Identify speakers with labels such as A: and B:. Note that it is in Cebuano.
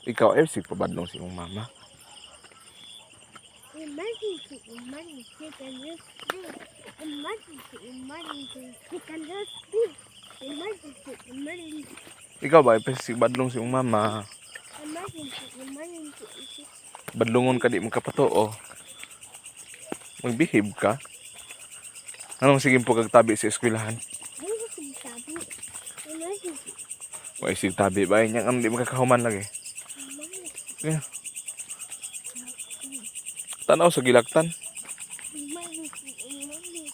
A: Ikaw ay sig pabadlong sa imong mama.
B: Emergency, emergency, can you speak? Emergency, emergency, can you speak? Emergency, emergency,
A: Ikaw ba ay sig badlong sa imong mama?
B: Emergency, emergency.
A: Badlongon ka, di mo kapatuo. Magbehave ka. Anong sige po kag tabi sa eskwelahan?
B: Emergency, sabi. Emergency,
A: Wa sig tabi ba nya ang di makakahuman lagi.
B: Emergency,
A: Yeah. Tanaw sa gilaktan.
B: Emergency, emergency.